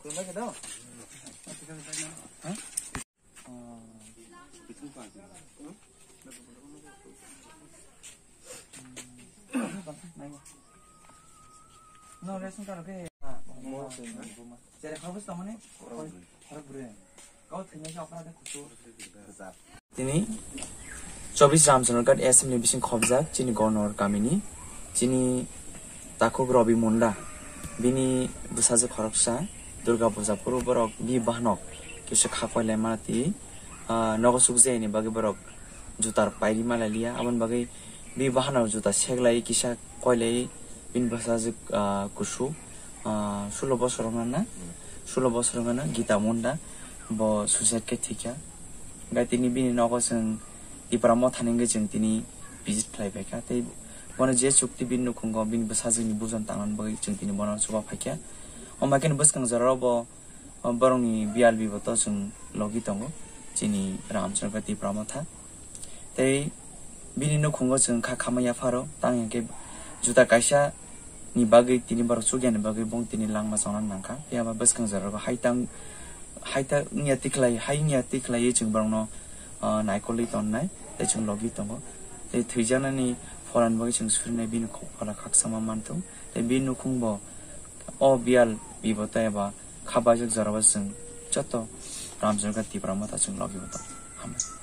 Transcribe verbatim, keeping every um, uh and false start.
No, ration card ke. Jere khabus tamani. Oro bure. Kau thina sa opra de kutu. Tini chobis Ramchandra Ghat S M ni bising khobjak chini Gornor kamini chini takhuk Robi Munda bini bwsajwk khoroksa Durga Puja phuru borok bi bahanok kisa kha koilai ma twi, ah, nogo sukjayani bagwi borok jutar pairi malai liya, aboni bagwi bi bahanok juta seglai kisa koilai bini bwsajwk, ah, kusu, ah, sulo bosor wngna na, sulo bosor wngna Gita Munda bo suicide khe thikya. Gai tini bini nogo chwng Tipra Motha ni wngwi chwng tini visit khlai phaikha. Tei bono je chukti bini nukhungo bini bwsajwkni bujon tangna bagwi chwng tini bono chuba phaikha. Omo khe bwskang jorao bo, o borokni biyal bibo to chwng logi tongo chini Ramchandra Tipra Motha. Tei bini nukhungo chwng kha khamai yapharo, tang hinkhe juta kaisa ni bagwi tini borok chukya ni bagwi bong tini langma chongna nangkha. Phiya ba bwskang jorao bo hai tang, hai ta wngya tikhlai, hai wngya tikhlai chwng borokno, ah, naikolwi tonnai, tei chwng logi tongo. Tei thwijaknani phola ni bagwi chwng surinai bini kok phola khakchangma manthung. Tei bini nukhung bo o biyal bibo tei ba kha baijak jorao chwng joto Ramchandra Tipra Motha chwng logi bo tongo. Hambai.